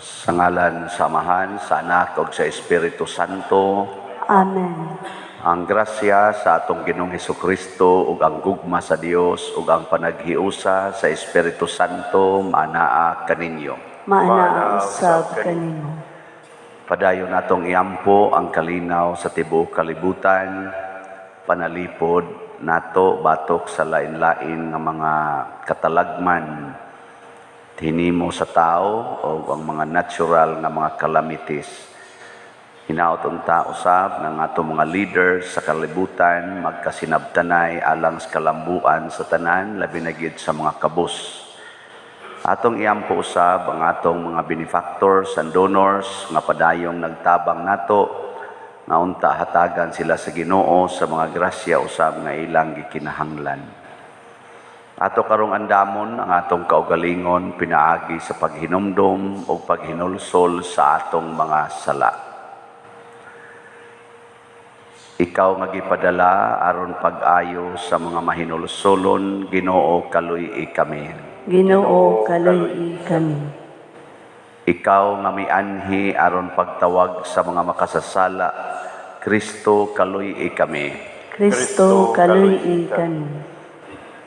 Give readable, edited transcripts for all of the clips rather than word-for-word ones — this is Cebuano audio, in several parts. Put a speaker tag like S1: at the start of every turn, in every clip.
S1: Sa ngalan sa Amahan, sa Anak ug sa Espiritu Santo.
S2: Amen.
S1: Ang grasya sa atong Ginoong Hesukristo ug ang gugma sa Dios ug ang panaghiusa sa Espiritu Santo maanaa kaninyo.
S2: Maanaa usab kanimo.
S1: Padayon natong iampo ang kalinaw sa tibuok kalibutan, panalipod nato batok sa lain-lain nga mga katalagman hinimo sa tao o ang mga natural nga mga calamities. Hinaot unta usab ng atong mga leaders sa kalibutan magkasinabtanay alang sa kalambuan sa tanan, labi na gyud sa mga kabus. Atong iampo usab ang atong mga benefactors and donors nga padayong nagtabang nato, nga unta hatagan sila sa Ginoo sa mga grasya usab nga ilang gikinahanglan. Ato karong andamon ang atong kaugalingon pinaagi sa paghinumdom o paghinulsol sa atong mga sala. Ikaw nga gipadala aron pag-ayo sa mga mahinulsolon, Ginoo, kaluy-i kami.
S2: Ginoo, kaluy-i kami.
S1: Ikaw nga mianhi aron pagtawag sa mga makasasala, Kristo, kaluy-i kami.
S2: Kristo, kaluy-i kami.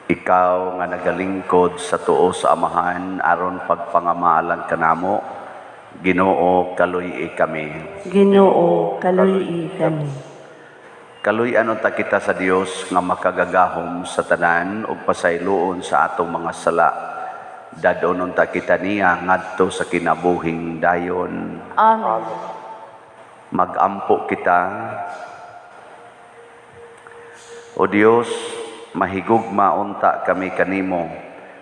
S1: Ikaw nga nagalingkod sa tuo sa Amahan aron pagpangamaalan kanamo, Ginoo, kaluy-i kami.
S2: Ginoo, kaluy-i kami.
S1: Kaluy-an unta kita sa Dios nga makagagahom sa tanan ug pasayloon sa atong mga sala. Dad-on unta kita niya ngadto sa kinabuhing dayon.
S2: Amen.
S1: Magampo kita. O Dios, mahigugma unta kami kanimo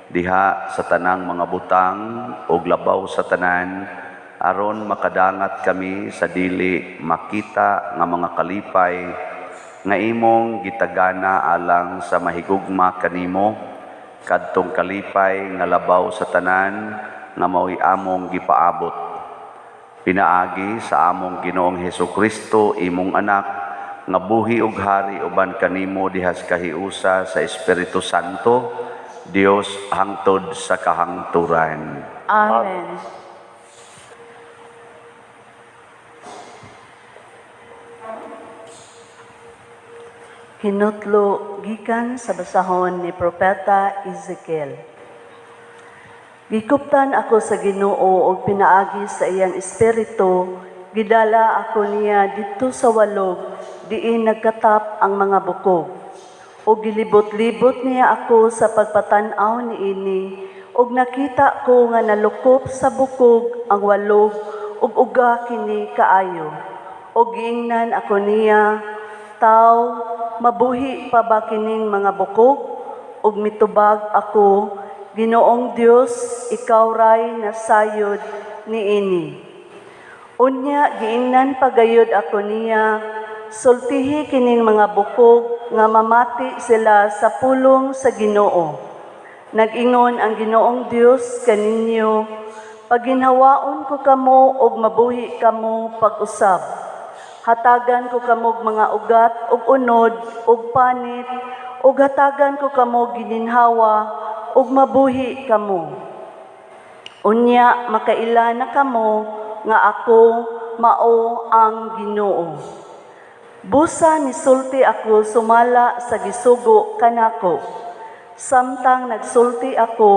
S1: diha sa tanang mga butang ug labaw sa tanan aron makadangat kami sa dili makita nga mga kalipay nga imong gitagana alang sa mahigugma kanimo, kadtong kalipay nga labaw sa tanan nga mao'y among gipaabot pinaagi sa among Ginoong Hesukristo, imong anak, nga buhi ug hari uban kanimo diha sa kahiusa sa Espiritu Santo, Dios, hangtod sa kahangturan.
S2: Amen. Hinutlo gikan sa basahon ni Propeta Ezekiel. Gikuptan ako sa Ginoo og pinaagi sa iyang espiritu, gidala ako niya didto sa walog diin nagkatap ang mga bukog. Og gilibot-libot niya ako sa pagpatan-aw niini, og nakita ko nga nalukop sa bukog ang walog ug uga kini kaayo. Og giingnan ako niya, "Taw, mabuhi pa ba kining mga bukog?" Ug mitubag ako, "Ginoong Dios, ikaw ray nasayod niini." Unya giingnan pagayod ako niya, "Sultihi kining mga bukog nga mamati sila sa pulong sa Ginoo. Nag-ingon ang Ginoong Dios kaninyo, paginhawaon ko kamo og mabuhi kamo pag-usab. Hatagan ko kamo og mga ugat ug unod ug panit, ug hatagan ko kamo gininhawa ug mabuhi kamo. Unya makaila na kamo nga ako mao ang Ginoo." Busa nisulti ako sumala sa gisugo kanako. Samtang nagsulti ako,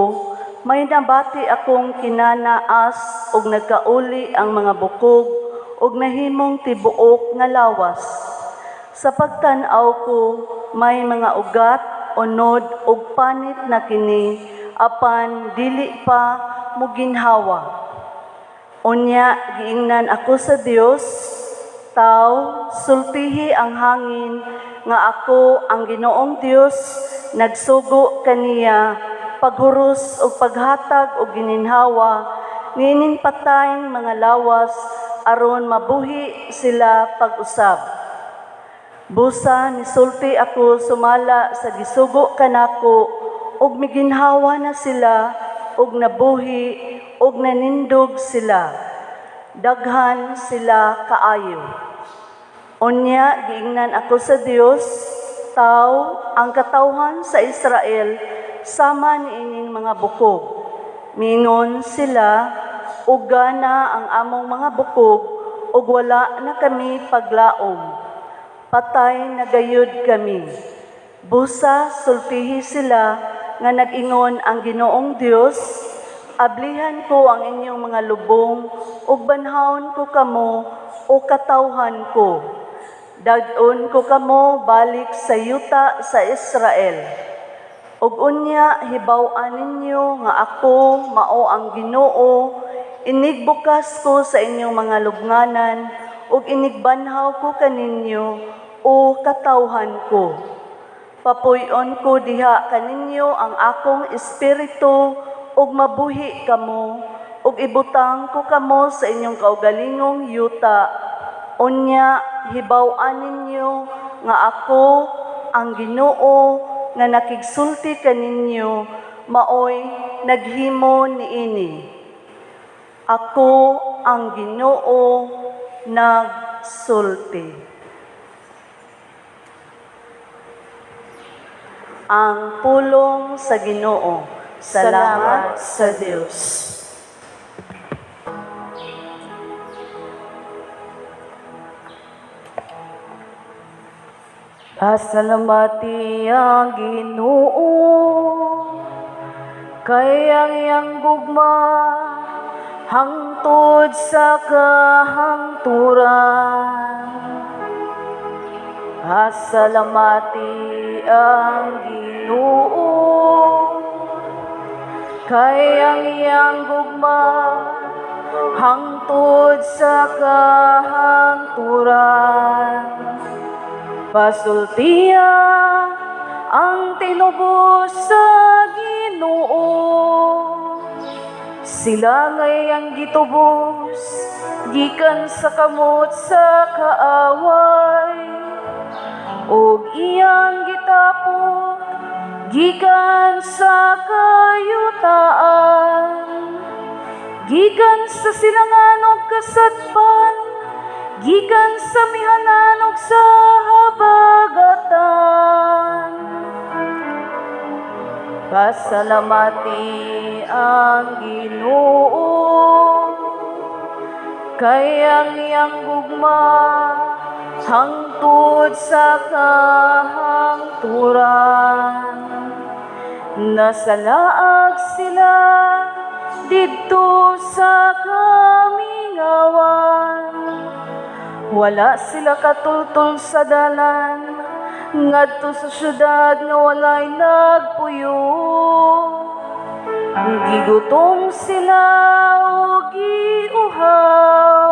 S2: may nabati akong kinanaas ug nagkauli ang mga bukog ug nahimong tibuok nga lawas. Sa pagtan-aw ko, may mga ugat, unod ug panit na kini, apan dili pa muginhawa. Unya giingnan ako sa Dios, "Taw, sultihi ang hangin nga ako ang Ginoong Dios nagsugo kaniya paghuros ug paghatag og gininhawa niining patayng mga lawas aron mabuhi sila pag-usab." Busa nisulti ako sumala sa gisugo kanako ug miginhawa na sila ug nabuhi ug nanindog sila. Daghan sila kaayo. Unya giingnan ako sa Dios, "Taw, ang katawhan sa Israel sama niining mga bukog. Mingon sila, Ug gana ang among mga bukog ug wala na kami paglaom. Patay na gayud kami. Busa sultihi sila nga nag-ingon ang Ginoong Dios, ablihan ko ang inyong mga lubong ug banhawon ko kamo, o katawhan ko. Dag-on ko kamo balik sa yuta sa Israel. Ug unya hibaw-an ninyo nga ako mao ang Ginoo, inigbukas ko sa inyong mga lubnganan ug inigbanhaw ko kaninyo, o katawhan ko. Papuy-on ko diha kaninyo ang akong espiritu ug mabuhi kamo, ug ibutang ko kamo sa inyong kaugalingong yuta. Unya hibaw-an ninyo nga ako ang Ginoo nga nakigsulti kaninyo maoy naghimo niini. Ako ang Ginoo nagsulti. Ang pulong sa Ginoo. Salamat sa Dios.
S3: Pasalamati ang Ginoo, kay ang iyang gugma hangtod sa kahangturan. Pasalamati ang Ginoo, kay ang iyang gugma hangtod sa kahangturan. Pasultiya ang tinubos sa Ginoo, sila ngay ang gitubos gikan sa kamot sa kaaway, ug iyang gitapok gikan sa kayutaan, gikan sa silangan ug kasadpan, gikan sa mihanan ug sa habagatan. Pasalamati ang Ginoo, kay ang iyang gugma hangtod sa kahangturan. Nasalaag sila didto sa kamingawan, wala sila katultol sa dalan ngadto sa syudad nga walay nagpuyo. Gigutom sila o giuhaw,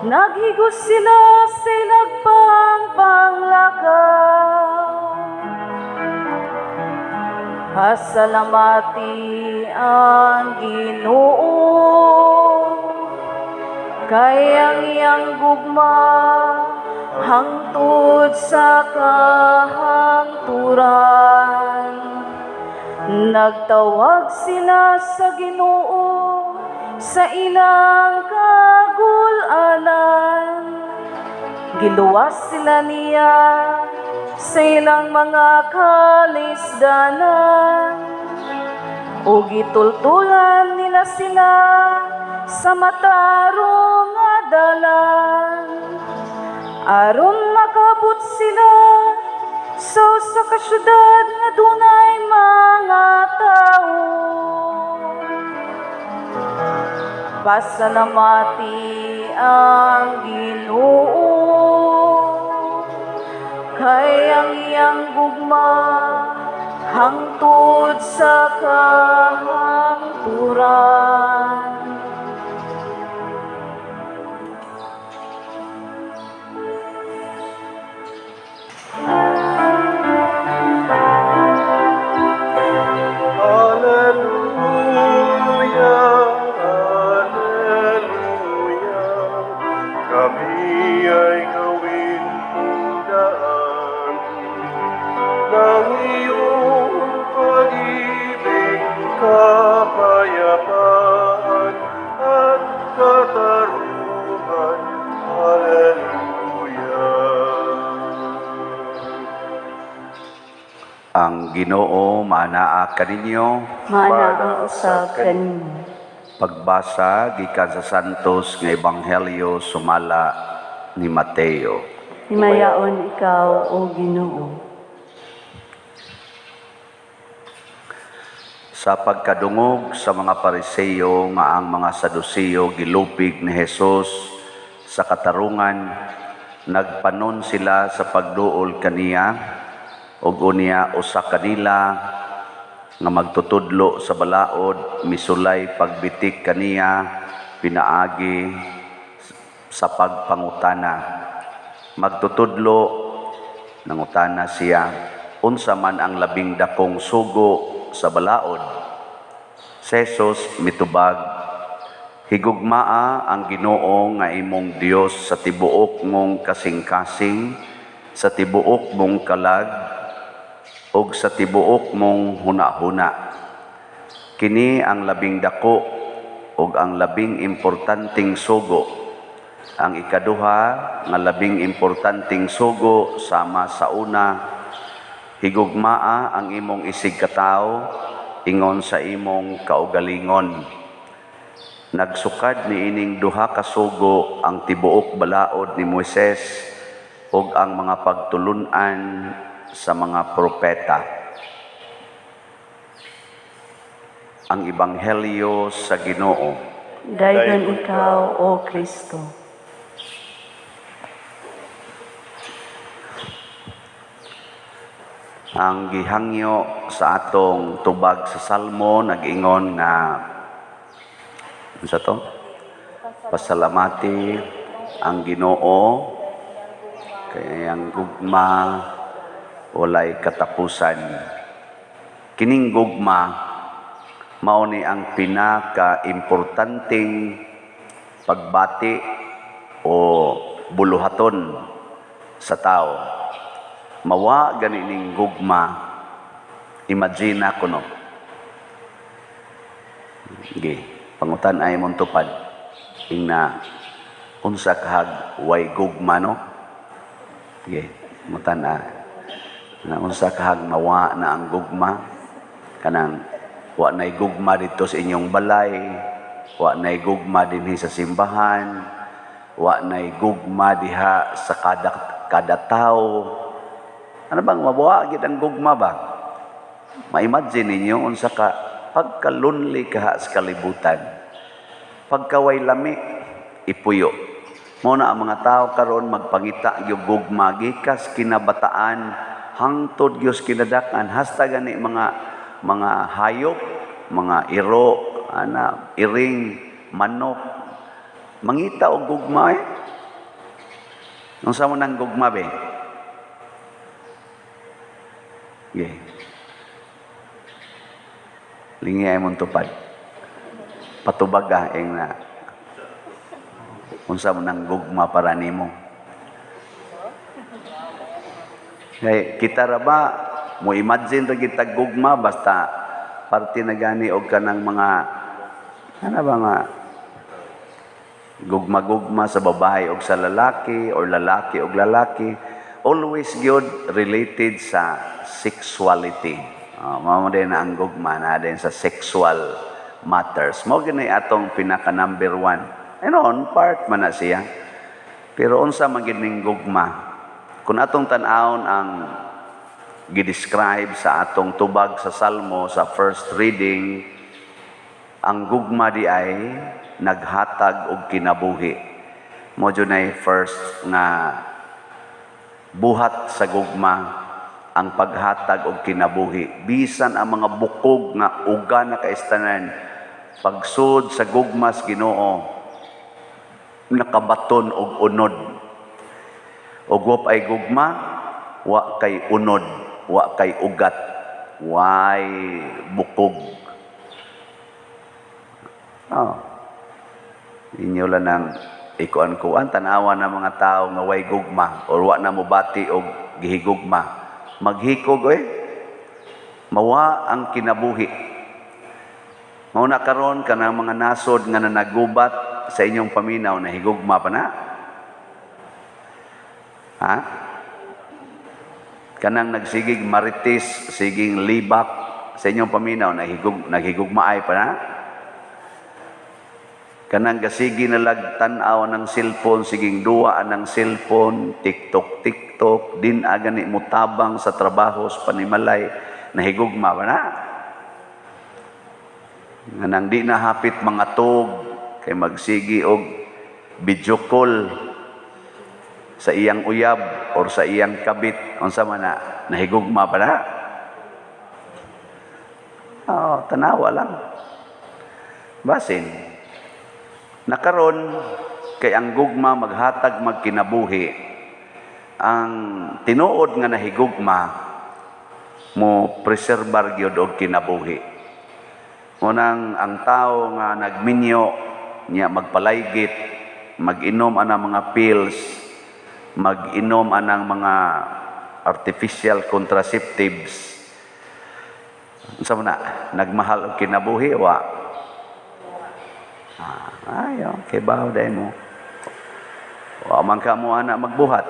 S3: naghigos sila sa ilagpang panglakaw. Pasalamati ang Ginoo, kay ang iyang gugma hangtod sa kahangturan. Nagtawag sila sa Ginoo sa ilang kagulanan, giluwas sila niya sa ilang mga kalisdanan, ug gitultulan nila sila sa matarong nga dalan, aron makabot sila sa usa ka syudad nga dunay mga tawo. Pasalamati ang Ginoo, kay ang iyang gugma hangtod sa kahangturan.
S4: Alleluia, Alleluia, kami ay gawin mong daan ng iyong pag-ibig, kapayapaan at katarungan. Alleluia.
S1: Ang Ginoo maanaa kaninyo.
S2: Maanaa usab kaninyo.
S1: Pagbasa gikan sa Santos nga Ebanghelyo sumala ni Mateo.
S2: Himayaon ikaw, O Ginoo.
S1: Sa pagkadungog sa mga Pariseo nga ang mga Saduceo gilupig ni Jesus sa katarungan, nagpanon sila sa pagduol kaniya ug unya usa kanila nga magtutudlo sa balaod misulay pagbitik kaniya pinaagi sa pagpangutana. Magtutudlo, nangutana siya, unsa man ang labing dakong sugo sa balaod? Si Jesus mitubag, higugmaa ang Ginoo nga imong Dios sa tibuok mong kasing-kasing, sa tibuok mong kalag, ug sa tibuok mong hunahuna. Kini ang labing dako ug ang labing importanteng sugo. Ang ikaduha nga labing importanteng sugo sama sa una, higugmaa ang imong isig katawo ingon sa imong kaugalingon. Nagsukad niining duha ka sugo ang tibuok balaod ni Moises ug ang mga pagtulun-an sa mga propeta. Ang Ebanghelyo sa Ginoo.
S2: Dayon ikaw, O Kristo.
S1: Ang gihangyo sa atong tubag sa Salmo nag-ingon nga unsa to? Pasalamati ang Ginoo kay ang gugma walay katapusan. Kining gugma mao ni ang pinaka-importanteng pagbati o buluhaton sa tao. Mawa gani ning gugma, imagine ako no. Sige, pangutan ay mong tupad. Ingna, unsa kahag way gugma no? Sige, pangutan na. Na unsa kahag mawa na ang gugma, kanang wa nay gugma dito sa inyong balay, wa nay gugma dinhi sa simbahan, wa nay gugma diha sa kada tao. Ano bang mabuha gid ang gugma ba? Ma-imagine ninyo unsa ka pagka-lonely ka sa kalibutan. Pagkaway lami ipuyo. Mao na ang mga tao karon magpangita gyud gugma gikas kinabataan hangtod gyud kinadakan, hasta gani mga hayop, mga iro, ana, iring, manok, mangita og gugma eh. Unsa man ang gugma be? Okay. Lingi ay mong tupad. Patubag ah, ing na. Unsa man ang gugma para nimo? Kay kita ra ba mo imagine ra kita gugma basta parte na gani og kanang mga ano ba nga gugma-gugma sa babae og sa lalaki or lalaki og lalaki, always gyud related sa sexuality. Mao din na ang gugma na din sa sexual matters. Mao gyud ni atong pinaka number one. And on part man na siya. Pero unsa man gyud ning gugma? Kung atong tan-awon ang gi-describe sa atong tubag sa Salmo sa first reading, ang gugma di ay naghatag og kinabuhi. Mo jud nay first nga buhat sa gugma, ang paghatag og kinabuhi. Bisan ang mga bukog nga uga na kaistanan, pagsud sa gugma sa Ginoo, nakabaton og unod. Og wa ay gugma, wa kay unod, wa kay ugat, way bukog. Oh. Inyo lang ang ikuan-kuan, tanawa ng mga tao nga way gugma or wa na mobati og gihigugma. Maghikog oy. Mawa ang kinabuhi. Mao na karon kanang mga nasod nga nanagubat sa inyong paminaw na higugma pa na. Ha? Kanang nagsigig marites, siging libak sa inyong paminaw, naghigugmaay pa na. Kanang gasigi na lag tan-aw ng cellphone, siging duwa ng cellphone, TikTok, TikTok, din agani mutabang sa trabaho sa panimalay, nahigugma ba na? Nga nang di na hapit mga tug, kay magsigi og video call sa iyang uyab or sa iyang kabit, unsa man na, nahigugma pa na? Oh, tanawa lang. Basin. Nakaron kay ang gugma maghatag magkinabuhi. Ang tinuod nga nahigugma mo preserbar gyud og kinabuhi. Munang ang tao nga nagminyo niya magpalaygit, mag-inom anang mga pills, mag-inom anang mga artificial contraceptives. Unsa man na, nagmahal og kinabuhi wa? Ah, ayo, kay bawo dai mo. Wa man ka mo ana magbuhat.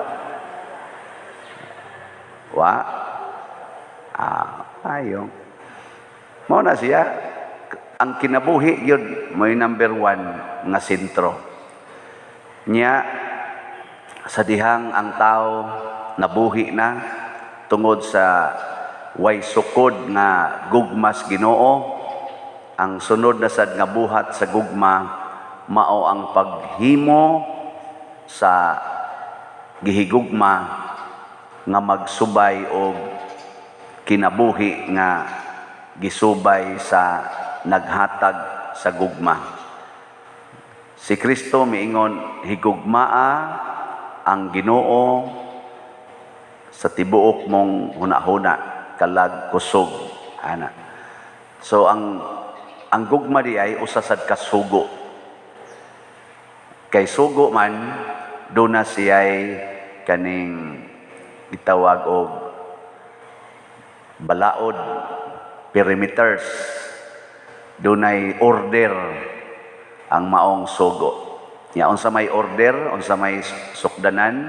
S1: Wa. Ah, ayo. Mao na siya ang kinabuhi gyud mo'y number one nga sentro. Nya sa dihang ang tao nabuhi na tungod sa way sukod nga gugmas Ginoo, ang sunod na sad nga buhat sa gugma mao ang paghimo sa gihigugma nga magsubay og kinabuhi nga gisubay sa naghatag sa gugma. Si Kristo miingon, higugmaa ang Ginoo sa tibuok mong hunahuna, kalag, kusog, ana. So ang gugma di ay usa sad ka sugo. Kay sugo man duna siya'y kaning gitawag og balaod, perimeters, dunay order ang maong sugo. Ya, unsa may order, unsa may sukdanan,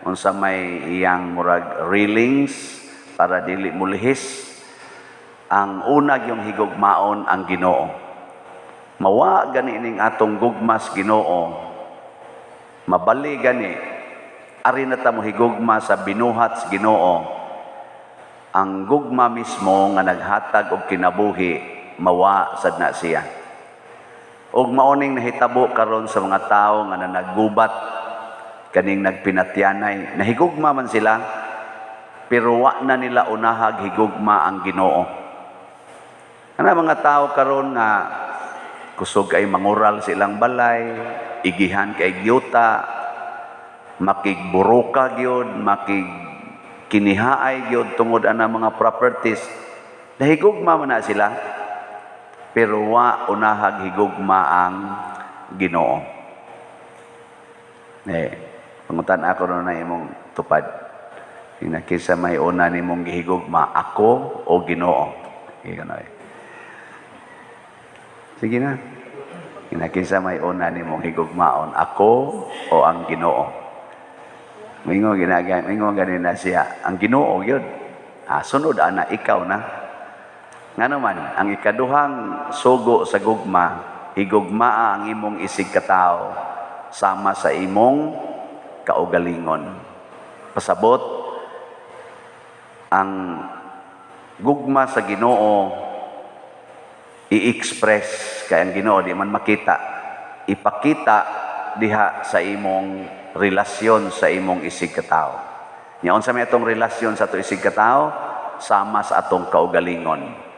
S1: unsa may iyang murag railings para dili mulihis. Ang una yung higugmaon ang Ginoo. Mawa gani ning atong gugmas Ginoo. Mabali gani ari na ta mo higugma sa binuhat sa Ginoo. Ang gugma mismo nga naghatag og kinabuhi mawa sad na siya. Og maoning nahitabo karon sa mga tawo nga nanagubat, kaning nagpinatyanay, nahigugma man sila pero wa na nila unahag higugma ang Ginoo. Ana mga tao karon nga kusog ay mangural silang balay, igihan kay gyuta, makigburuka gyud, makigkinihaay gyud tungod ana mga properties. Nahigugma man na sila pero wa unahag higugma ang Ginoo. Eh, pangutan ako ron na imong tupad. Kinsa may una nimong gihigugma, ako o Ginoo? Ikaw na eh. Sige na. Kinsa may una nimong higugmaon, ako o ang Ginoo? Mingo ginaga, mingo gani na siya, ang Ginoo gyud. Ah, sunod ana ikaw na. Ngano man, ang ikaduhang sugo sa gugma, higugmaa ang imong isig katawo sama sa imong kaugalingon. Pasabot, ang gugma sa Ginoo i-express kay ang Ginoo di man makita, ipakita diha sa imong relasyon sa imong isig katawo. Nya unsa may atong relasyon sa ato isig katawo? Sama sa atong kaugalingon.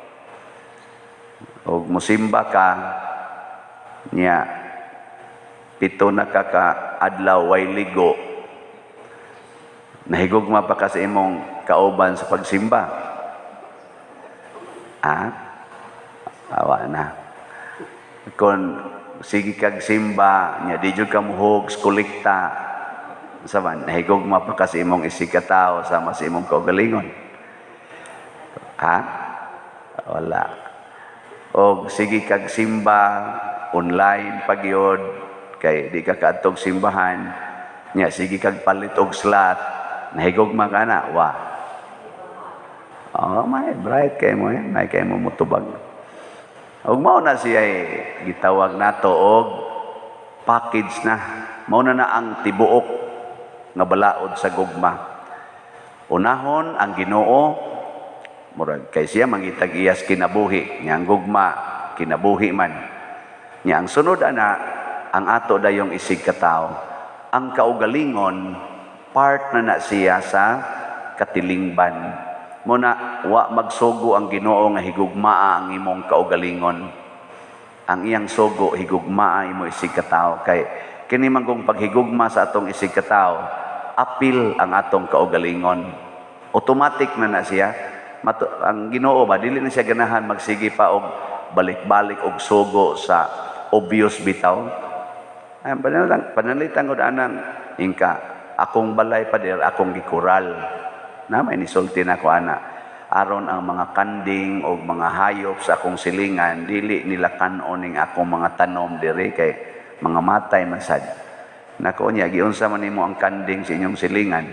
S1: Og musimba ka nya 7 na ka ka adlaw way ligo, nahigugma pa ka sa imong kauban sa pagsimba? Ah? Awa na. Kung sige kag simba, nya di jud ka muhog kolekta, sa man, nahigugma pa ka sa imong isig katawo sama sa imong kaugalingon? Ha? Wala. Og sige kag simba online pagyod kay di ka kaadtog simbahan, nya sige kag palit og slot, nahigugma ka na? Wa. Oh, may bright kay mo, eh. May kay mo mutubag. Og mao na siya eh, gitawag nato og Package na. Mao na na ang tibuok nga balaod sa gugma. Unahon ang Ginoo, murag kay siya mangitag iyas kinabuhi, nya ang gugma kinabuhi man. Nya ang sunod ana ang ato dayong isig katawo. Ang kaugalingon, part na na siya sa katilingban. Muna wa magsugo ang Ginoo nga higugmaa ang imong kaugalingon. Ang iyang sugo, higugmaa imo isig katawo, kay kini man kung paghigugma sa atong isig katawo, apil ang atong kaugalingon. Automatic na na siya. Ang Ginoo ba, dili na siya ganahan magsige pa og balik-balik og sugo sa obvious bitaw. Ay, pananglitan ko anang ingka, akong balay, pader, akong gikural. Na may nisulti na ko ana. Aron ang mga kanding o mga hayop sa akong silingan, dili nila kanon ning akong mga tanom diri kay mga matay man sad. Nako niya, giunsa man nimo ang kanding sa inyong silingan?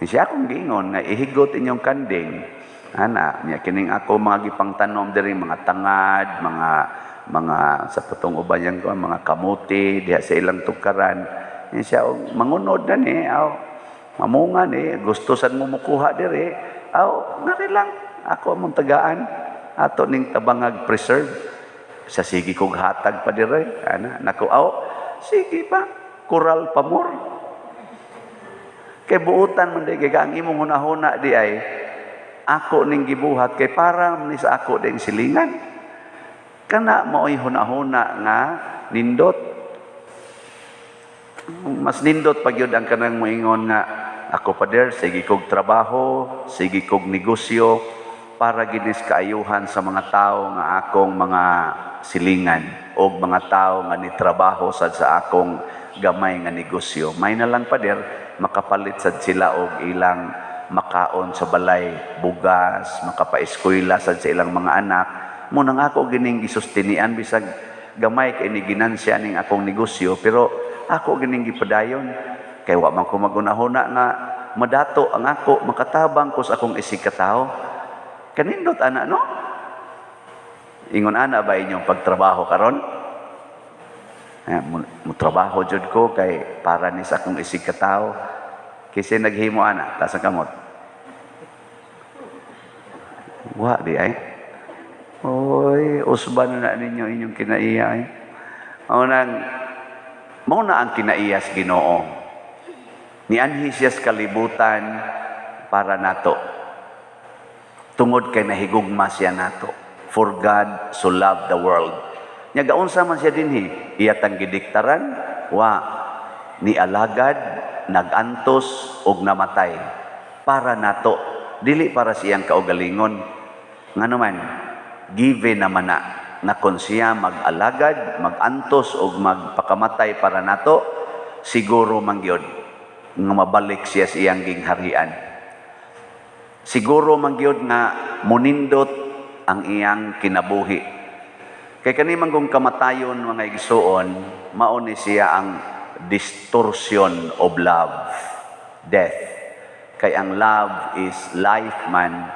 S1: Siya akong giingon nga ihigot inyong kanding. Ana, niya kining ako mga gipangtanom diri, mga tangad, mga sa patong uban yan ko, mga kamuti diha sa ilang tukaran. Niya siya og mangunod na ni, aw mamunga ni, gusto sad mo mukuha diri, aw ngari lang ako among tagaan ato ning tabangag preserve sa sige kog hatag pa dire ana. Nako, aw sige pa, kural pa more. Kay buutan man di kay ang imong hunahuna di ay ako ning gibuhat kay para ni sa ako ding silingan. Kana mao'y hunahuna nga nindot. Mas nindot pag yun ang kanang moingon nga ako, pader, sige kog trabaho, sige kog negosyo para ginis kaayuhan sa mga tao nga akong mga silingan o mga tao nga nitrabaho sad sa akong gamay nga negosyo. May na lang, pader, makapalit sad sila og ilang makaon sa balay, bugas, makapaeskwela sad sa ilang mga anak. Mo nang ako gining gisustinian bisag gamay kay ni ginansya ning akong negosyo, pero ako gining gipadayon kay wa man ko magunahuna nga madato ang ako, makatabang ko sa akong isig katawo. Kanindot ana, no? Ingon ana ba inyong pagtrabaho karon? Eh, mo trabaho jud ko kay para ni sa akong isig katawo. Kasi naghimo ana, taas ang kamot. Wa di ay. Oy, usban na na ninyo inyong kinaiya ay. Mao na ang kinaiyas Ginoo. Nianhi siya sa kalibutan para nato. Tungod kay nahigugma siya nato. For God so loved the world. Nya gaunsa man siya dinhi, iya tang gidiktaran, wa ni alagad, nagantos og namatay para nato, dili para sa iyang kaugalingon. Ngano man, given naman na na kung siya mag-alagad, mag-antos og magpakamatay para nato, siguro man gyud nga mabalik siya sa iyang gingharian. Siguro man gyud nga munindot ang iyang kinabuhi. Kay kani man kung kamatayon, mga igsuon, mao ni siya ang distortion of love, death. Kay ang love is life man,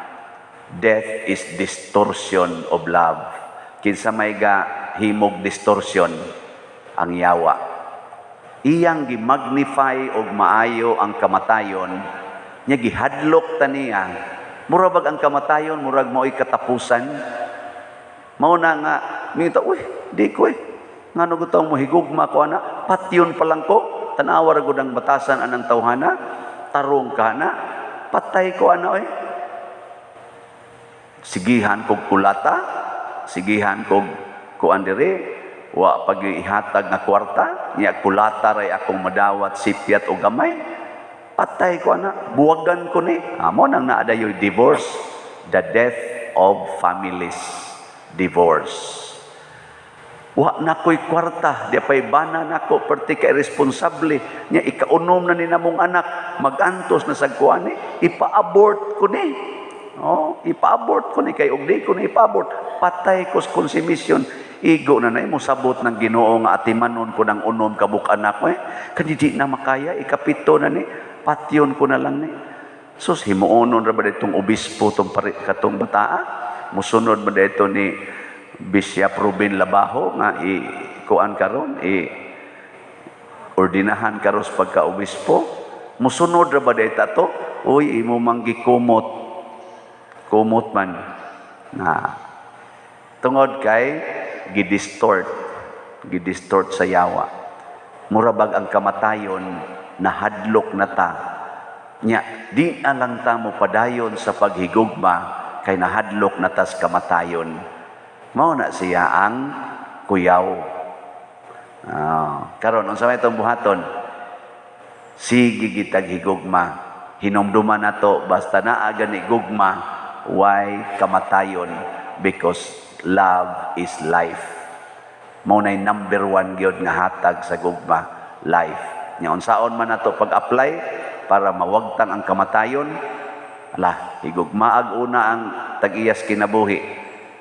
S1: death is distortion of love. Kinsa may ga himog distortion? Ang yawa. Iyang gimagnify og maayo ang kamatayon, nya gihadlok ta niya. Mura bag ang kamatayon, murag mao'y katapusan. Mao na nga, minta, "Uy, di ko eh. Ngano gutong mo higugma ko ana, patyon pa lang ko, tanawa ra gud ang batasan anang tawhana, tarong ka na, patay ko ana oy. Sigihan kog kulata, sigihan kog kuan diri, wa pag ihatag nga kwarta, nya kulata ray akong madawat sipyat o gamay. Patay ko ana, buwagan ko ni." Amo nang naadayoy divorce, the death of families, divorce. Wa na ko'y kwarta, di pa'y bana nako, perti ka irresponsable, nya ikaunom na ni namong anak, magantos na sa kuan ni, ipa-abort ko ni. Oh, ipa-abort ko ni, kay og di ko ni ipa-abort, patay ko sa konsumisyon. Igo na na mo sabot ng Ginoo nga atimanon ko ng unom ka anak ko eh. Kani di na makaya, ikapito na ni, patyon ko na lang ni. Sus, himuonon ra ba ditong obispo tong pare, katong bataa? Musunod ba dito ni Bishop Ruben Labajo nga i ikuan karon, i ordinahan karon sa pagka-obispo, musunod ra ba dayta to? Uy, imo mang gikumot. Kumot man na tungod kay gidistort, gidistort sa yawa. Mura bag ang kamatayon nahadlok na ta. Nya, di na lang ta mo padayon sa paghigugma kay nahadlok na tas kamatayon. Mao na siya ang kuyaw. Karon unsa may itong buhaton? Sige gitag higugma. Hinumduman nato basta naa gani gugma, why kamatayon? Because love is life. Mao nay number one gyud nga hatag sa gugma, life. Nya unsaon man nato pag-apply para mawagtang ang kamatayon? Ala, higugmaag una ang tag-iyas kinabuhi,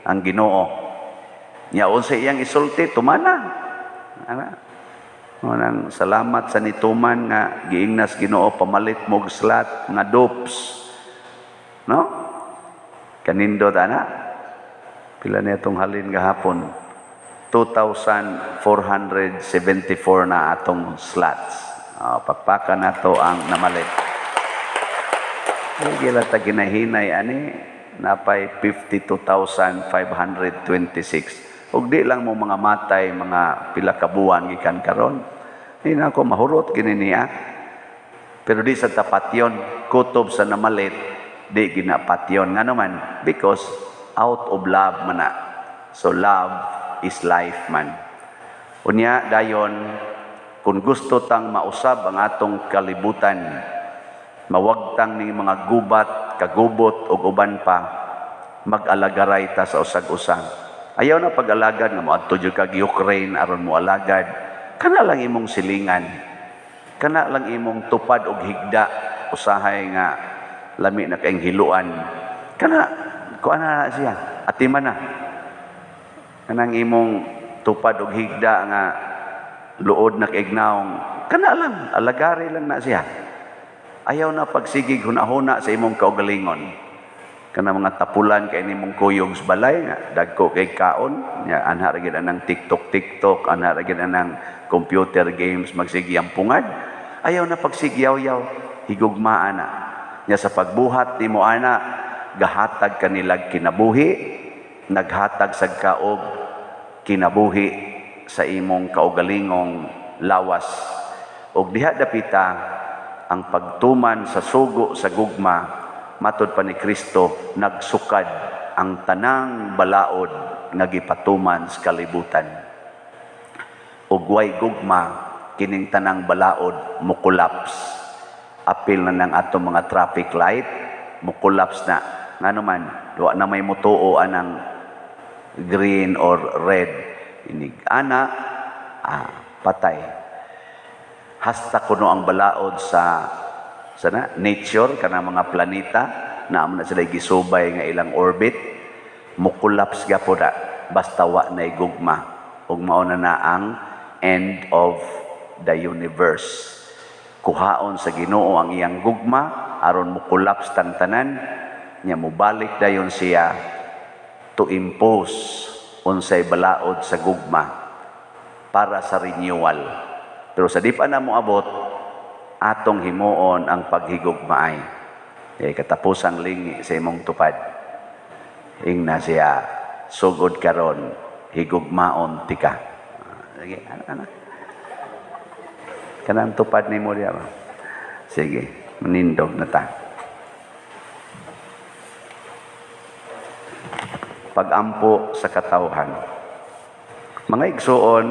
S1: ang Ginoo. Nya unsa iyang isulti, tumana. Ana. Unang salamat sa nituman nga giingnas Ginoo pamalit mog slot nga dupes. No? Kanindot ana. Pila na itong halin gahapon? 2,474 na atong slots. Oh, pakpaka na to ang namalit. Hindi lang ta ginahinay ani, napay 52,526. Ug di lang mo mga matay mga pila ka buwan gikan karon. Di na ako mahurot kini niya. Pero di sa tapat yon, kutob sa namalit, di ginapatyon. Ngano man? Because out of love man na. So love is life man. Unya dayon, kung gusto tang mausab ang atong kalibutan, mawagtang ni mga gubat, kagubot ug uban pa, mag-alagaray ta sa usag-usa. Ayaw na pag-alagad nga moadto jud kag Ukraine aron mo alagad. Kana lang imong silingan. Kana lang imong tupad og higda usahay nga lami na kayong hiluan. Kana kuan na siya, atiman na. Kanang imong tupad og higda nga luod na kay naong, kana lang alagari lang na siya. Ayaw na pagsigig hunahuna sa imong kaugalingon. Kana mga tapulan kay nimong kuyog sa balay nga dagko kay kaon nya, anha ra gid anang TikTok TikTok, anha ra gid anang computer games, magsigi ang pungad. Ayaw na pagsigyaw-yaw, higugmaa na. Nya sa pagbuhat nimo ana, gahatag kanilag kinabuhi, naghatag sad ka og kinabuhi sa imong kaugalingong lawas. Og diha dapita ang pagtuman sa sugo sa gugma matod pa ni Kristo, nagsukad ang tanang balaod nga gipatuman sa kalibutan. Ug way gugma, kining tanang balaod mukulaps. Apil na ng atong mga traffic light, mukulaps na. Ngano man, wa na may mutuo anang green or red. Inig ana, patay. Hasta kuno ang balaod sa sana nature, kana mga planeta na amo na sila gisubay nga ilang orbit, mukulaps gyapon na basta wa nay gugma. Ug mao na na ang end of the universe. Kuhaon sa Ginoo ang iyang gugma aron mukulaps tang tanan nya, mobalik dayon siya to impose unsay balaod sa gugma para sa renewal. Pero sa di pa na moabot, atong himuon ang paghigugmaay. Eh, katapusang lingi sa imong tupad. Ingna siya, sugod karon, higugmaon tika. Sige, ano, ano? Kanang tupad nimo diya ba? Sige, manindog na ta. Pagampo sa katawhan. Mga igsuon,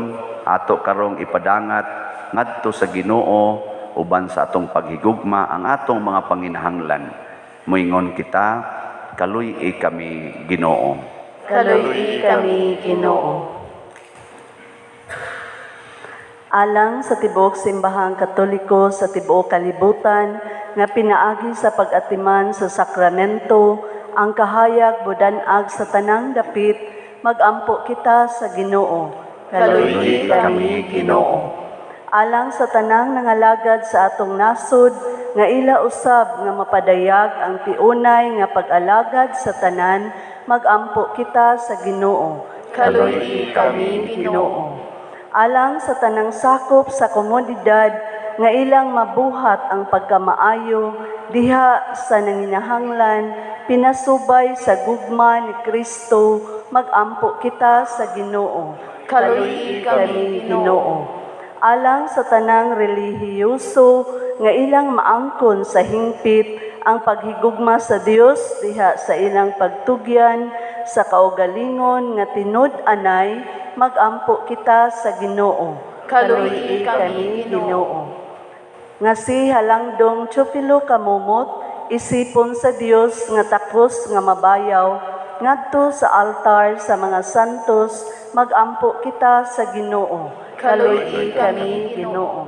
S1: ato karong ipadangat ngadto sa Ginoo uban sa atong paghigugma ang atong mga panginahanglan. Moingon kita, kaluy-i kami Ginoo.
S2: Kaluy-i kami Ginoo. Alang sa tibuok Simbahang Katoliko sa tibuok kalibutan nga pinaagi sa pag-atiman sa sakramento ang kahayag budanag sa tanang dapit, magampo kita sa Ginoo. Kaluy-i kami Ginoo. Alang sa tanang nangalagad sa atong nasod nga ila usab nga mapadayag ang tiunay nga pag-alagad sa tanan, magampo kita sa Ginoo.
S3: Kaluy-i kami Ginoo.
S2: Alang sa tanang sakop sa komunidad nga ilang mabuhat ang pagkamaayo diha sa nanginahanglan pinasubay sa gugma ni Kristo, magampo kita sa Ginoo.
S3: Kaluy-i kami, Ginoo.
S2: Alang sa tanang relihiyoso nga ilang maangkon sa hingpit ang paghigugma sa Dios diha sa ilang pagtugyan sa kaugalingon nga tinud-anay, magampo kita sa Ginoo.
S3: Kaluy-i kami, Ginoo.
S2: Nga si Halangdong Teofilo Camomot isipon sa Dios nga takos nga mabayaw ngadto sa altar sa mga santos, magampo kita sa Ginoo.
S3: Kaluy-i kami,
S2: Ginoo.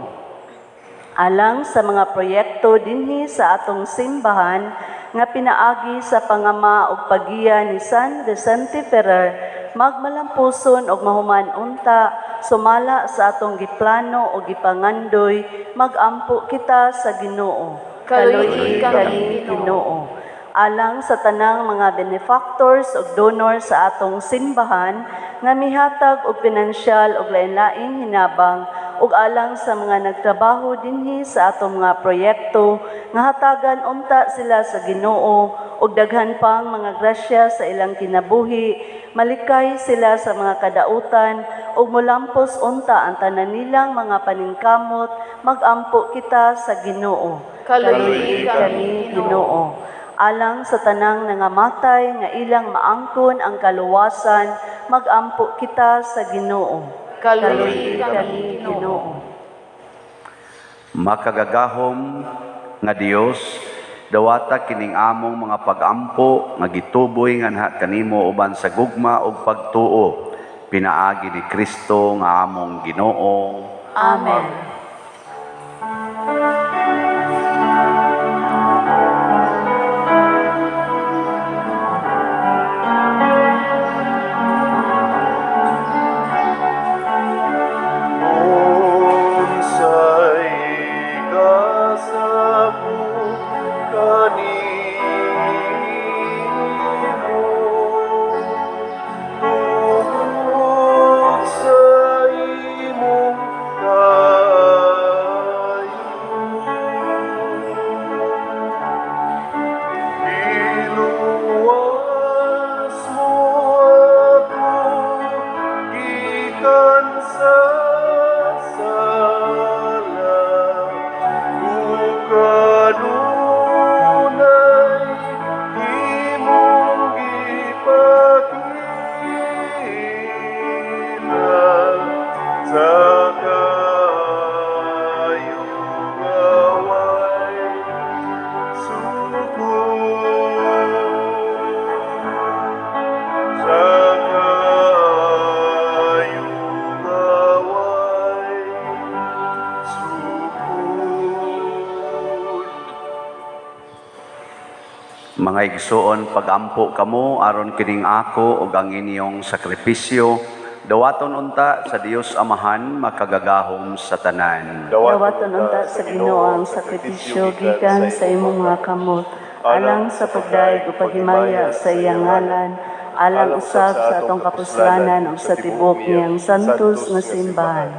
S2: Alang sa mga proyekto dinhi sa atong simbahan nga pinaagi sa pangama ug paggiya ni San Vicente Ferrer, magmalampuson og mahuman unta sumala sa atong giplano o gipangandoy, magampo kita sa Ginoo.
S3: Kaluy-i kami,
S2: Ginoo. Alang sa tanang mga benefactors ug donors sa atong simbahan nga mihatag og pinansyal ug lain-laing hinabang, ug alang sa mga nagtrabaho dinhi sa atong mga proyekto nga hatagan unta sila sa Ginoo ug daghan pang mga grasya sa ilang kinabuhi, malikay sila sa mga kadautan ug molampos unta ang tanan nilang mga paningkamot, magampo kita sa Ginoo.
S3: Kaluy-i kami,
S2: Ginoo. Alang sa tanang nangamatay nga ilang maangkon ang kaluwasan, magampo kita sa Ginoo.
S3: Kaluy-i kami, Ginoo.
S1: Makagagahom nga Dios, dawata kining among mga pagampo nga gituboy nganha kanimo uban sa gugma ug pagtuo, pinaagi ni Kristo nga among Ginoo.
S2: Amen.
S4: Unsay kasabot kanimo tungod sa imong kaayo? Giluwas mo ako gikan sa sala, ug kanunay imong gipakita sa kaayo nga way sukod, sa kaayo nga way sukod.
S1: Mga igsoon, pagampo kamo aron kining ako ug ang inyong sakripisyo dawaton unta sa Dios Amahan makagagahom sa tanan.
S2: Dawaton unta sa Ginoo ang sakripisyo gikan sa imong mga kamot, alang sa pagdayeg ug paghimaya sa iyang ngalan, alang usab sa atong kapuslanan ug sa tibuok niyang santos nga simbahan.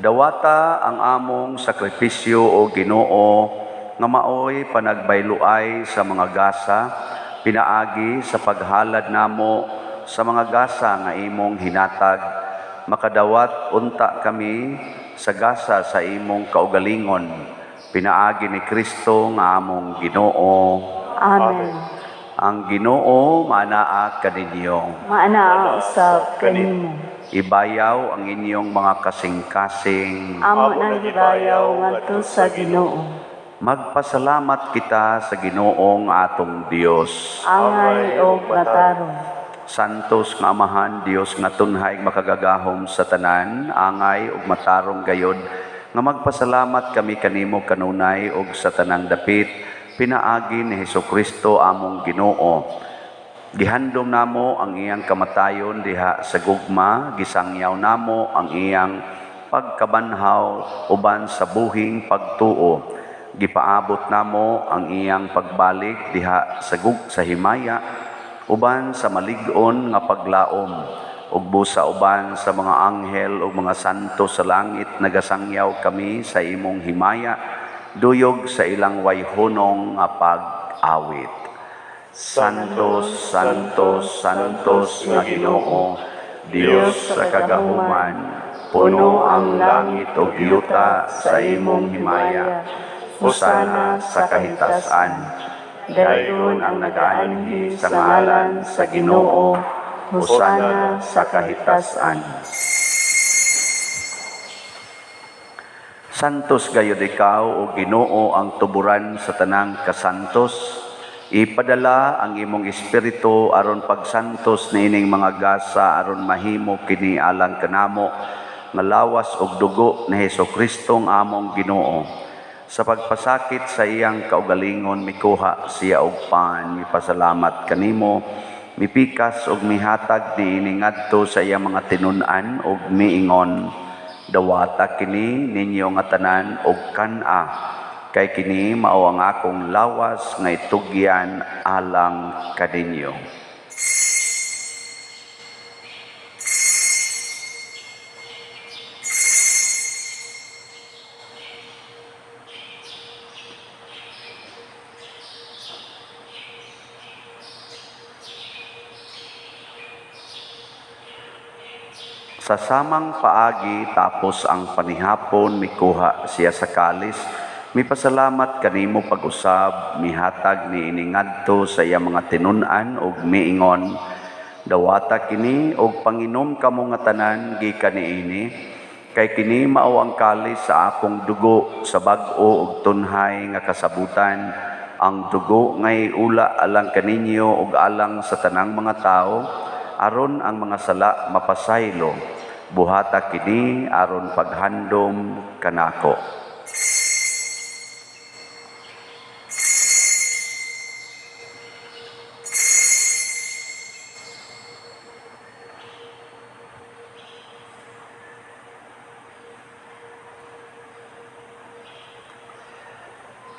S1: Dawata ang among sakripisyo, o Ginoo, nga maoy panagbayluay sa mga gasa pinaagi sa paghalad namo sa mga gasa nga imong hinatag, makadawat unta kami sa gasa sa imong kaugalingon pinaagi ni Kristo nga among Ginoo.
S2: Amen.
S1: Ang Ginoo maanaa kaninyo.
S2: Maanaa usab kanimo.
S1: Ibayaw ang inyong mga kasing-kasing.
S2: Amo nang gibayaw ngadto sa Ginoo.
S1: Magpasalamat kita sa Ginoong atong Dios.
S2: Angay og matarong.
S1: Santos nga Amahan, Dios nga tunhay makagagahom sa tanan, angay ug matarong gayod nga magpasalamat kami kanimo kanunay ug sa tanang dapit pinaagi ni Hesukristo among Ginoo. Gihandom namo ang iyang kamatayon diha sa gugma, gisangyaw namo ang iyang pagkabanhaw uban sa buhing pagtuo. Gipaabot namo ang iyang pagbalik diha sa himaya uban sa malig-on nga paglaom. Ug busa uban sa mga anghel ug mga santo sa langit nagasangyaw kami sa imong himaya, duyog sa ilang wayhunong nga pag-awit. Santos, Santos, Santos nga Ginoo, Dios sa kagahuman, puno ang langit ug yuta sa imong himaya. Hosana sa kahitasan. Dayon ang nagaanhi sa ngalan sa Ginoo. Hosana sa kahitasan. Santos gayud ikaw o Ginoo ang tuburan sa tanang kasantos. Ipadala ang imong espiritu aron pagsantos niining mga gasa aron mahimo kini alang kanamo nga lawas ug dugo ni Hesukristo ang among Ginoo. Sa pagpasakit sa iyang kaugalingon mikuha siya og pan, mipasalamat kanimo, mipikas ug mihatag niini ngadto sa iyang mga tinun-an ug miingon, dawata kini ninyo nga tanan og kan-a, kay kini mao ang akong lawas nga itugyan alang kaninyo. Sa samang paagi tapos ang panihapon mikuha siya sa kalis, mipasalamat kanimo pag-usab, mihatag niini ngadto sa iyang mga tinun-an ug miingon, dawata kini og panginom kamo nga tanan gikan niini, kay kini mao ang kalis sa akong dugo sa bag-o ug tunhay nga kasabutan, ang dugo ngay ula alang kaninyo ug alang sa tanang mga tawo, aron ang mga sala mapasaylo. Buhata kini aron paghandom kanako.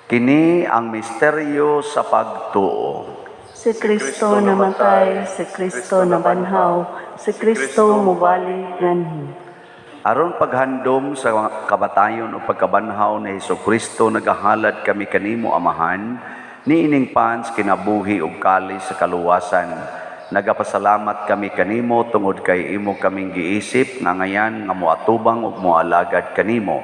S1: Kini ang misteryo sa pagtuo.
S2: Si Kristo namatay, si Kristo nabanhaw, si Kristo mubalik nganhi.
S1: Aron paghandom sa kabatayon o pagkabanhaw ni Hesukristo, nagahalad kami kanimo Amahan, niining pans kinabuhi ug kalis sa kaluwasan. Nagapasalamat kami kanimo tungod kay imo kaming giisip nga ngayan nga moatubang ug moalagad kanimo.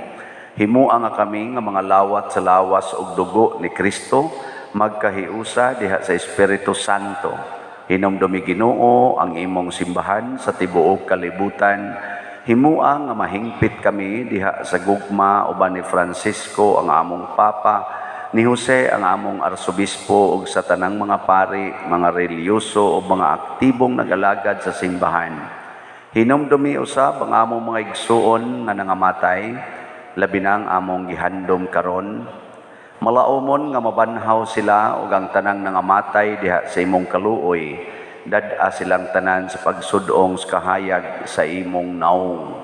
S1: Himua nga kami nga mga lawat sa lawas ug dugo ni Kristo, magkahiusa diha sa Espiritu Santo. Hinumdumi Ginoo ang imong simbahan sa tibuok kalibutan. Himua nga mahingpit kami diha sa gugma uban ni Francisco ang among Papa, ni Jose ang among Arsobispo ug sa tanang mga pari, mga relihiyoso ug mga aktibong nagalagad sa simbahan. Hinumdumi usab ang among mga igsuon nga nangamatay, labi na ang among gihandom karon. Malaumon nga mabanhaw sila ug ang tanang nangamatay diha sa imong kaluoy. Dad-a silang tanan sa pagsudong sa kahayag sa imong naong.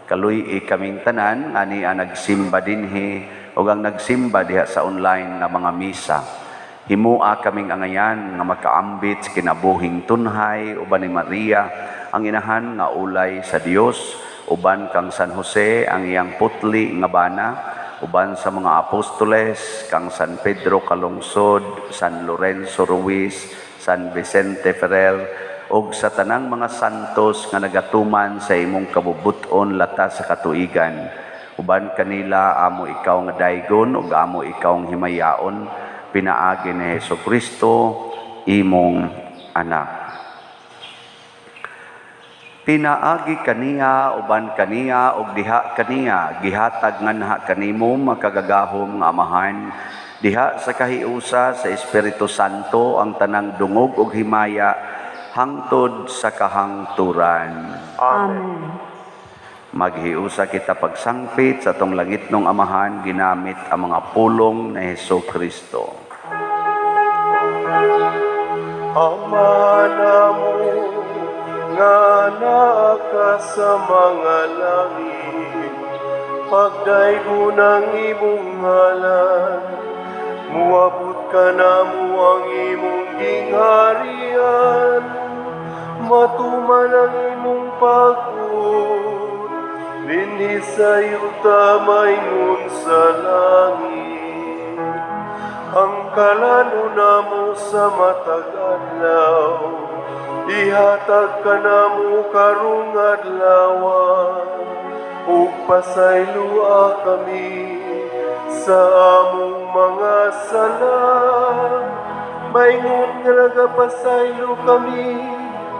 S1: Kaluy-i kaming tanan ani ang nagsimba dinhi ug ang nagsimba diha sa online nga mga misa. Himua kaming angayan nga makaambit sa kinabuhing tunhay uban ni Maria ang inahan nga ulay sa Dios, uban kang San Jose ang iyang putli nga bana, uban sa mga apostoles kang San Pedro Calungsod, San Lorenzo Ruiz, San Vicente Ferrer, ug sa tanang mga santos nga nagatuman sa imong kabubut-on lata sa katuigan. Uban kanila amo ikaw nga daygon ug amo ikaw nga himayaon, pinaagi ni Hesukristo imong anak. Pinaagi kaniya, uban kaniya, ug diha kaniya, gihatag nganha kanimo makagagahom nga Amahan, diha sa kahiusa sa Espiritu Santo ang tanang dungog ug himaya hangtod sa kahangturan.
S2: Amen.
S1: Maghiusa kita pagsangpit sa atong langitnong Amahan ginamit ang mga pulong ni Hesukristo.
S4: Ama namo nga naa ka sa mga langit, pagdaygon ang imong ngalan, muabot ka namo ang imong gingharian, matuman ang imong pagbuot dinhi sa yuta maingon sa langit. Ang kalanon namo sa matag adlaw, ihatag kanamo karong adlawa, ug pasayloa kami sa among mga sala, maingon nga nagapasaylo kami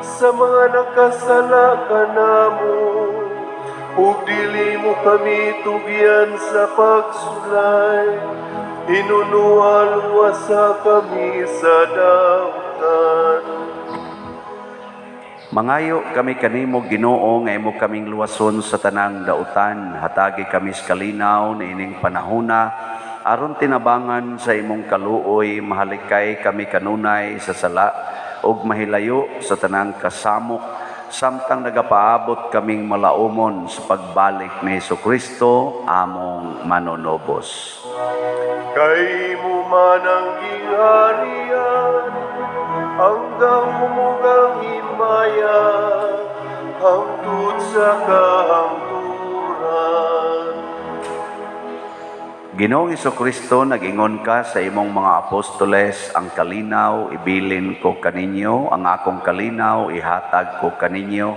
S4: sa mga nakasala kanamo. Ug dili mo kami tugyan sa pagsulay, hinunoa luwasa kami sa dautan.
S1: Mangayo kami kanimo, Ginoo, nga imo kaming luwason sa tanang dautan. Hatagi kami sa kalinaw niining panahona aron tinabangan sa imong kaluoy mahalikay kami kanunay sa sala ug mahilayo sa tanang kasamok samtang nagapaabot kaming malaumon sa pagbalik ni Hesukristo among manunobos.
S4: Kay imo man ang gingharian, ang gahom ug ang himaya, hangtod sa kahangturan.
S1: Ginoong Kristo, nag-ingon ka sa imong mga apostoles, "Ang kalinaw ibilin ko kaninyo, ang akong kalinaw ihatag ko kaninyo.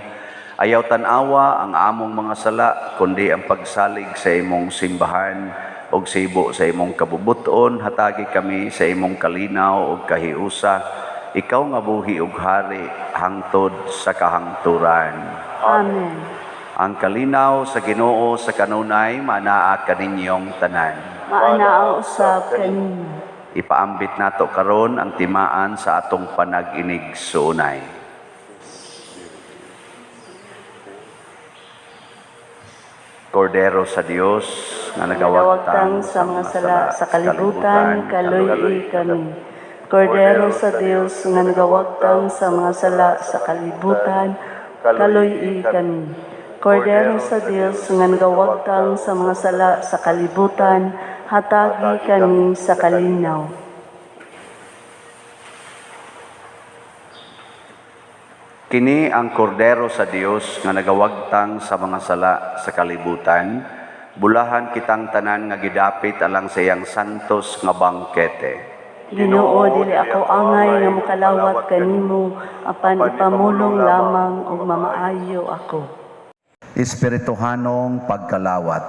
S1: Ayaw tan-awa ang among mga sala, kundi ang pagsalig sa imong simbahan ug sibo sa imong kabubuton, hatagi kami sa imong kalinaw ug kahiusa. Ikaw nga buhi ug hari hangtod sa kahangturan."
S2: Amen.
S1: Ang kalinaw sa Ginoo sa kanunay maanaa kaninyong tanan.
S2: Maanaa usab kaninyo.
S1: Ipaambit nato karon ang timaan sa atong panag-inigsuonay. Kordero sa Dios nga
S2: nagawagtang sa mga sala sa kalibutan, kaluy-i kami. Kordero sa Dios nga nagawagtang sa mga sala sa kalibutan, kaluy-i kami. Kordero sa Dios nga nagawagtang sa mga sala sa kalibutan, hatagi kami sa kalinaw.
S1: Kini ang Kordero sa Dios nga nagawagtang sa mga sala sa kalibutan. Bulahan kitang tanan nga gidapit alang sa iyang santos nga bangkete.
S2: Ginoo, dili ako angay nga mokalawat kanimo, apan ipamulong lamang ug mamaayo ako.
S1: Espirituhanong pagkalawat.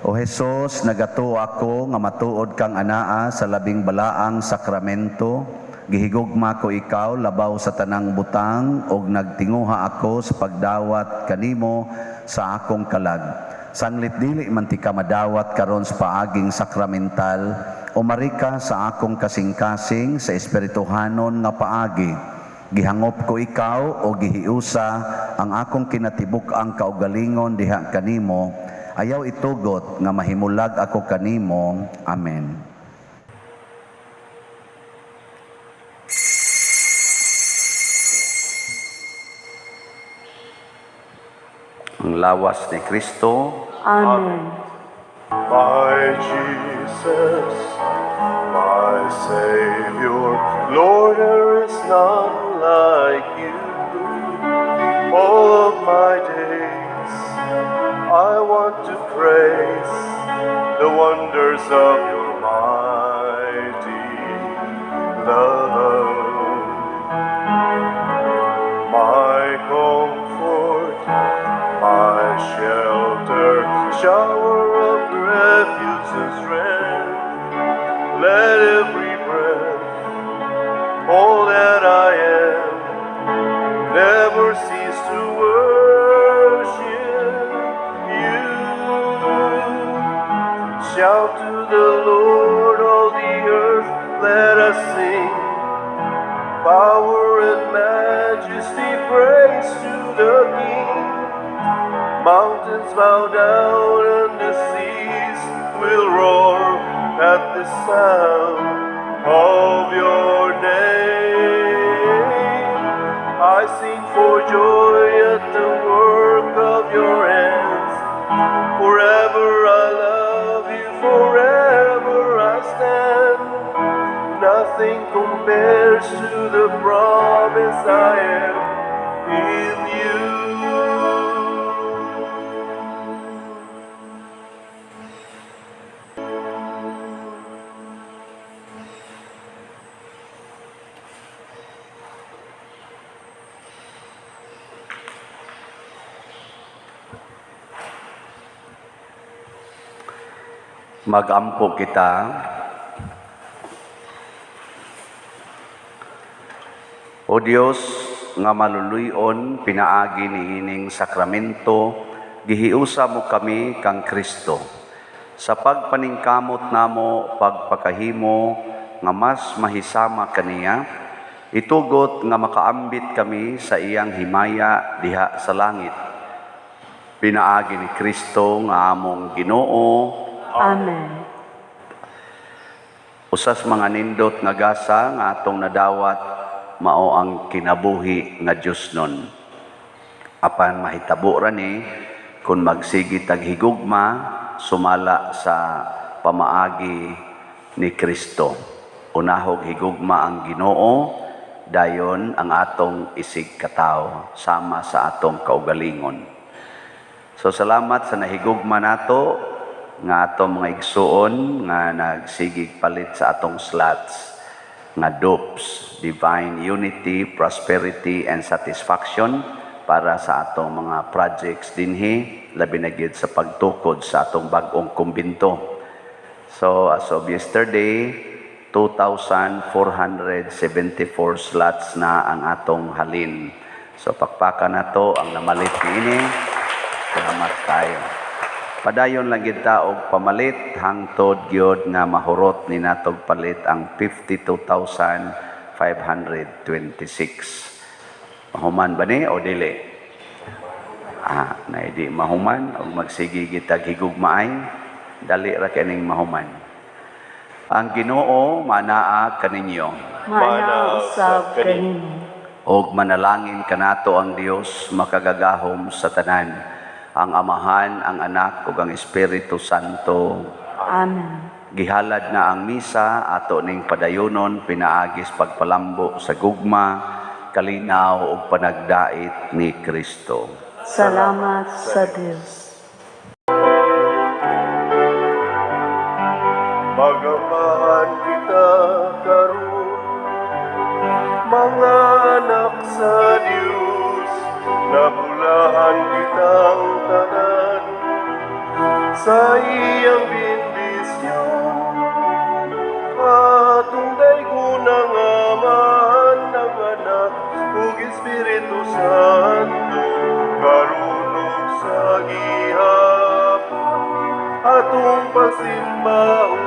S1: O Hesus, nagatuo ako nga matuod kang anaa sa labing balaang sakramento. Gihigugma ko ikaw labaw sa tanang butang ug nagtinguha ako sa pagdawat kanimo sa akong kalag. Sanglit dili man ti ka madawat karon sa paaging sakramental, umari ka sa akong kasing-kasing sa espirituhanon nga paagi. Gihangop ko ikaw o gihiusa ang akong kinatibuk-ang kaugalingon diha kanimo. Ayaw itugot nga mahimulag ako kanimo. Amen. Ang lawas ni Kristo.
S2: Amen.
S4: My Jesus, my Savior, Lord, there is none like you. All of my days I want to praise the wonders of your mighty love. My comfort, my shelter, shower of refuge and strength, let every breath, all that I am, never cease to worship you. Shout to the Lord, all the earth, let us sing. Power and majesty, praise to the King. Mountains bow down and the seas will roar at the sound of your name. I sing for joy at the work of your hands. Forever I love you, forever I stand. Nothing compares to the promise I am in
S1: Magampo kita. O Dios nga maluluyon pinaagi niining sakramento, gihiusa mo kami kang Kristo. Sa pagpaningkamot namo pagpakahimo nga mas mahisama kaniya, itugot nga makaambit kami sa iyang himaya diha sa langit. Pinaagi ni Kristo nga among Ginoo.
S2: Amen.
S1: Usas mga nindot nga gasa nga atong nadawat mao ang kinabuhi nga Dios nun. Apan mahitabo ra ni kung magsigi tag higugma sumala sa pamaagi ni Kristo. Unahog higugma ang Ginoo, dayon ang atong isig katawo sama sa atong kaugalingon. So salamat sa nahigugma nato nga atong mga igsuon nga nagsigig palit sa atong slots nga DUPS, Divine Unity, Prosperity and Satisfaction, para sa atong mga projects dinhi, labi na gyud sa pagtukod sa atong bag-ong kumbinto. So as of yesterday, 2,474 slots na ang atong halin. So pakpakan nato ang namalit niini. Salamat kayo. Padayon lang gyud ta og pamalit hangtod gyud nga mahurot ni natog palit ang 52,526. Mahuman ba ni o dili? Na di mahuman og magsige gitag higugmaay, dali ra kining mahuman. Ang Ginoo manaa kaninyo.
S2: Mana usab kanimo.
S1: Og manalangin kanato ang Dios makagagahom sa tanan, ang Amahan, ang Anak ug ang Espiritu Santo.
S2: Amen.
S1: Gihalad na ang misa ato ning padayonon pinaagis pagpalambo sa gugma, kalinaw ug panagdait ni Kristo.
S2: Salamat sa Dios.
S4: Magaman kita karon, mga anak sa Dios, nabulahan kitang tanan sa iyang bendisyon. Atong daygon ang Amahan, ang Anak ug Espiritu Santo, karon ug sa gihapon atong pasimbahon.